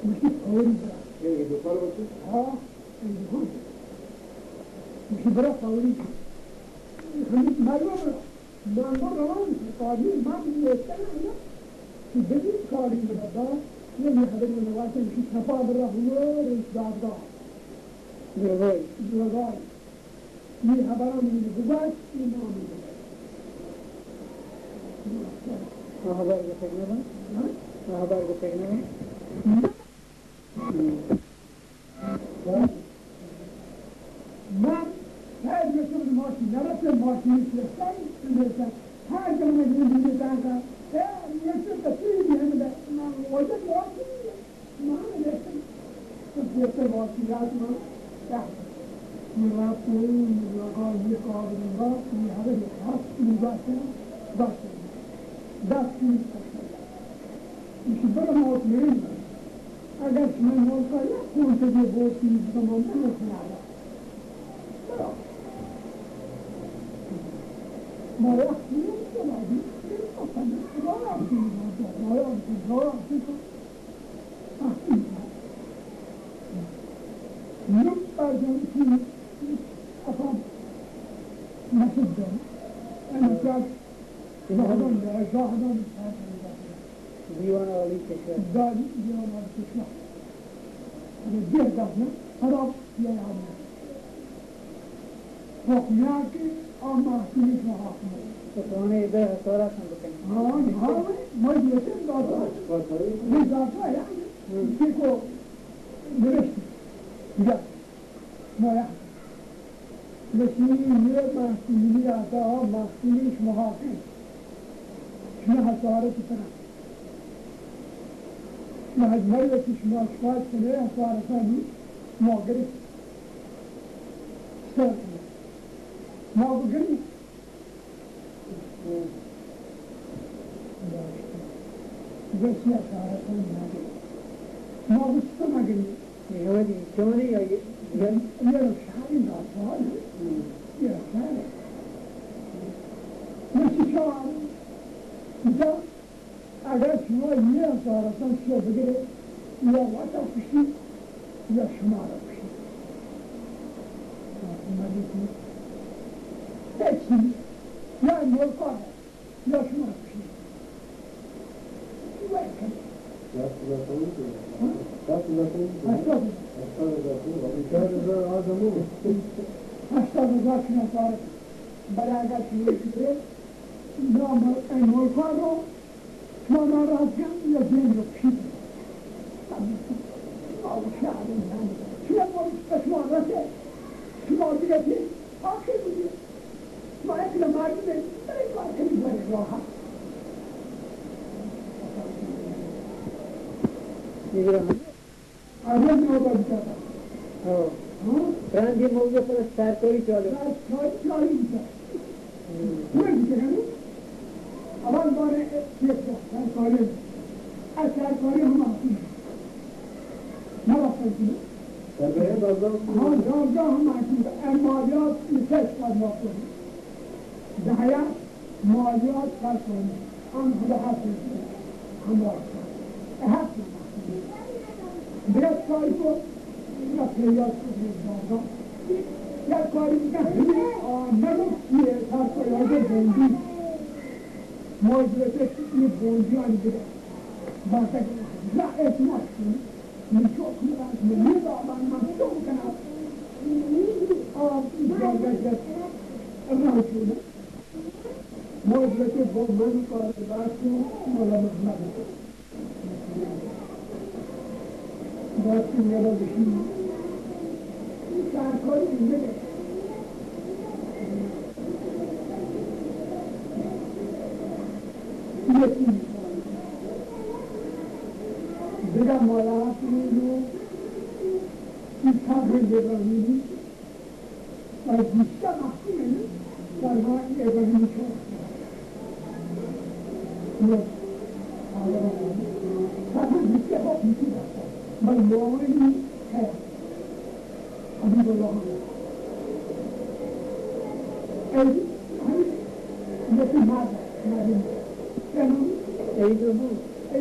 گوشتی، فوری برا۔ اے دو کال بچے؟ ہاں، اے دو کال۔ گوشتی، برا فوری۔ ہمیں معلوم ہے، من برا روان، کاری من یہ کرنا ہے نا، کہ بگی کاری برا، یہ حضرت نواز گوشتی، صفا برا ہوا، رئیس دادگاہ۔ درگاہی۔ درگاہی۔ یہ خبران من بگوش، یہ نام بگوش۔ آ خبر گوشگ نہ بنت؟ ہاں؟ آ خبر گوشگ نہ بنت؟ نہ۔ من شاید مثل ماشین نرسه، ماشین رسه، رسه. هر جمعه من دیگه دانگا، اه، مثل تصویر هم ده، من وجد ماشین. من رفتم، تو گفته واقعیت من رفتم. من رفتم، من آقا یه قابل رفت، یه هدف هست، این بحث، بحث. دست این کشتن. ایشی برم آت میرین. اگر شما ملکا یک کونتگی بوتی زمان بلوک نارا. ما یک کونتگی بوتی زمان بلوک نارا. نوک برجان کی اپا مسجد دارم. انا جاگ شاهدان، شاهدان دیوان عالی کشور. داری دیوان عالی کشور. انا دیر دفنه خراب یا یاد نه. حکمیان که آ محکمی که حاکم. تو توانه ایده حسارت هم بکنی. ها، ها، ما دیتیم داتا. ما داتا یعنی، که کو نوشتی. دیگه. ما وتی یہ محکومی آتا، محکومی شما حاکم. شما حسارت کنن. ما از مرد که شما شفاعت کنه، حسارتانی ما گرفت. سر کنه. ما بگریم. بس یا کارتان نگه. ما بس تو نگه. یعنی چونی یا، یا، یا شاعری ناتوان. یا شاعر. مثل شاعر. اگر شما یه هزار اصلا شو بگیره، یا وطن کشی، یا شما را کشی. هیچی. یا ملکا یا شما را کشی. وای کنی. هشتاد هزار. هشتاد هزار. هشتاد هزار. هشتاد هزار. هشتاد هزار شما را. بلے اگر شما بگیره، یا مل-، ملکا رو، شما ناراض کن یا دین رو کشید. شما ملک به شما رسه، شما دیگه آخر بودی. شما یک نمازی به، بلے کار کنی بلے راحت. دیگه هم آدم نابود کرد. ہاں۔ ہاں؟ تران دی موضوع پر سرکاری چالو۔ سرکاری چالو بوتا۔ ہم۔ پورا بوتا ہے نا؟ اول بار ایک سرکاری۔ اب سرکاری ہم آتی ہے۔ نہ وقت کی۔ سرکاری بازار۔ ہاں، بازار ہم آتی ہے۔ اے مالیات، یہ سرکاری بازار۔ دہیا مالیات سر کنی، آن خدا حق می‌کنه. همراه کنه. حق می‌کنه. برات کاری کو، یا فریاد کو، برات بازار. یا کاری بکن، همین، آ، نگو، یه سر کو، یا جو بندی. مالیات یه بندی آن بده. بازار، یا اعتماد کنی. من چوک می‌رم، من می‌رم، من چوک کنم. آ، بازار جت. راه شده. مدت با من کار بحث مولا محمد. بحث مولا بشی. سرکاری دیگه. یکی. دیگه مولا حسنی رو. این صبر ابراهیمی. و بیست محکوم، در ما ابراهیمی چون. نه. صد و بیست با بیست. بل ماوی که حبیب الله. ای، همین یکی مرد، مرد. ای، ای، ای، ای.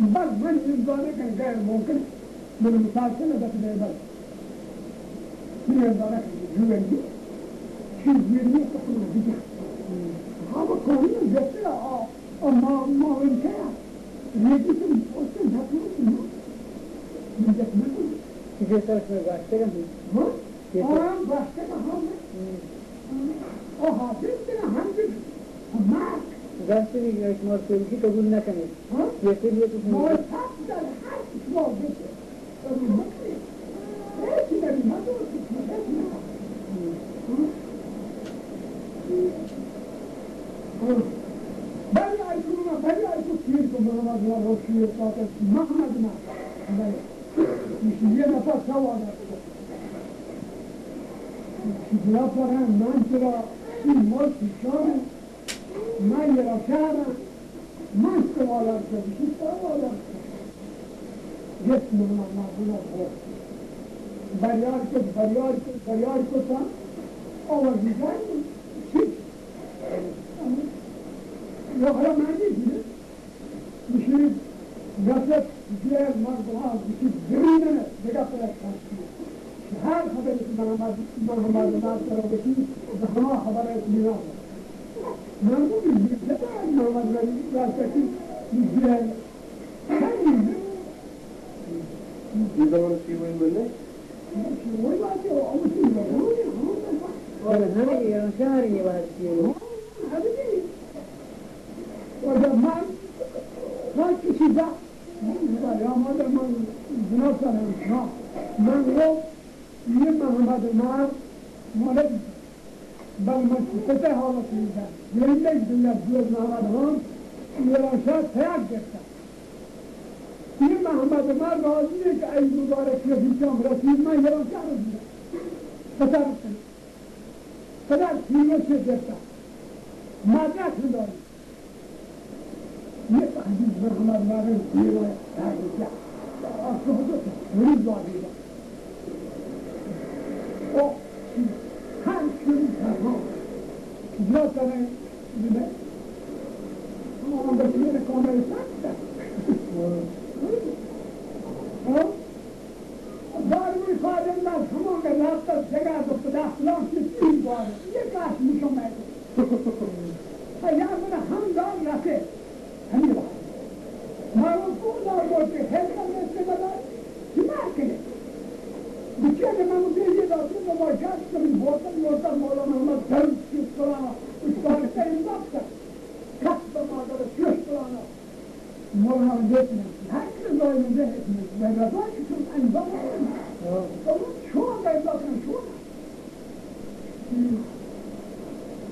بس من امضا نہ کناں، غیر ممکن۔ من مسافر نہ دست دے بس۔ من امضا نہ کناں، یو این بی۔ چیز یہ نہیں تو کنا دیگه۔ ہاں، وہ کون ہے؟ جیسے آ، آ، ما، ما ان کا ریڈی سے پوسٹ جاتا ہوں، من جب نہ کناں۔ یہ طرف میں بات کریں۔ ہاں؟ یہ تو آرام بات کریں، ہاں۔ ہم۔ او حاضر تیرا ہم بھی مارک۔ گشتنی کہ شما سلوکی قبول نہ کنیت۔ ہاں؟ یہ سلوکی تو مول صاحب در ہر شما بچے۔ قبول نہ کنیت۔ ایسی نبی مدو، ایسی نبی۔ ہاں؟ ہاں۔ بلی آئی کو، بلی آئی کو پیر کو محمد اللہ روشی پاک محمد نہ۔ بلی۔ یہ نفر سوال ہے۔ بیا پرن من ترا سی ملک شام، من یرا شهرم، من سوالات کنم، چی سوالات کنم؟ گفت من مردم خود. بریار کت، بریار کت، بریار کت، آوازی جای چی؟ یا حالا من نیست. گوشی، گپت دیگر مردمان گوشی، ببینن دگه پرش کنید. هر خبری که محمد، محمد ناصر گوشی، به هما خبر اطمینان. من گوشی، محمد ولی راست کی دیگر. این زمان سی وی بله؟ سی وی باتی، او سی وی بله. بله، همین ایران شهر یه باتی. همین. و من هر کسی با، من با، یا مادر من جناب سلام، ها. من گو، یه محمد مار مولد، بل من چطور حالت می‌دم؟ یه یک دنیا دور محمد هم، یه راشا تیار گرفتم. یه محمد مار راضیه که ای مبارک رفیقم رسید، من یه راشا رو دیدم. پسر کنم. پدر پیروز گرفتم. مدرک هم داریم. یک عزیز محمد مارن دیوان تاریخ. آسوده روز واقعی. او هر چیز تمام. یا تره دیده. اما اون بسیار کامل سخت. ها؟ داروی خادم داشت، همان که رفت از جگر و پدر فلان که چیز داره. یه کاش می‌شم. پیام من هم دار رفت. همین وقت. ما رو کون دار بوده، هر کم رسته بدار. چی مار کنه؟ بچه اگه من بوده یه دار تو با جاش کنی، بوتن، بوتن، مولا محمد دروت چیز کنه. اش بارسته این وقت. کس به مادر چیز کنه. مولانا گوشت، هر کس رضای من ده، من رضا چطور انجام بدم؟ تو شما رضا کن، شما.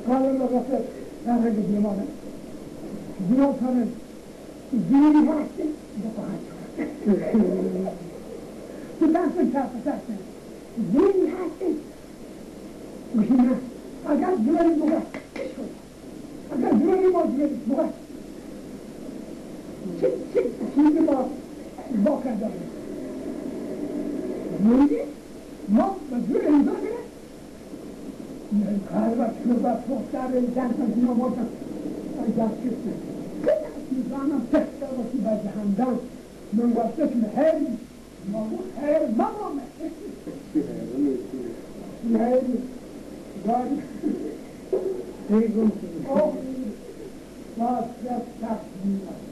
قال الله غفر، در رگ دیوانه. جناب خانم، زیری هستی؟ تو پاچ. تو دست من چاپ دست. زیری هستی؟ گوشی نه. اگر زیری بگه، اگر زیری ما زیری بگه. چی، چی، چی ما با کردن. زیری ما به زیری امضا کنه. کار با شروع با پختار جنگ ما بودن. اگر چی، چی زانم تخت وقتی به جهندم. من وقتش مهری. ما گو خیر مبامه. خیر، گاڑی. خیر گم شده. آه. باز سخت می‌آید.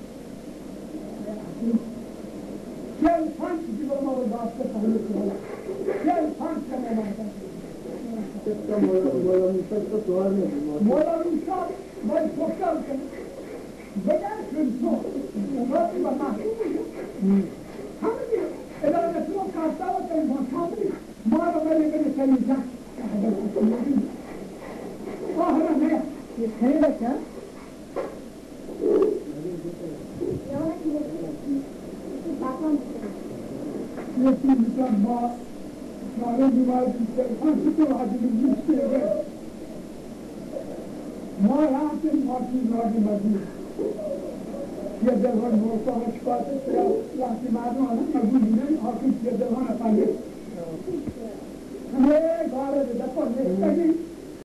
چهل و پنج کیلو ما رو داشته پهلو کنه. چهل و پنج کیلو ما رو داشته. مولا، مولا موسی تو سوال نمی‌کنه. مولا موسی باید پختار کنه. بگن شد تو، وقتی با محکوم شد. همین اداره تو کارتا و تن با کاملی. ما رو بری بری سری جان. آه، نه. یه خیلی بچه. یکی می‌تونم با شاعر روایت بیشتر. من چطور عجب نیست که ما رفتیم حاکم راجی مزید. یه دلوان موسا شکایت کرد. وقتی مردم آدم مزید می‌دن، حاکم یه دلوان افندی. همه گاره به دفعه نشتگیم.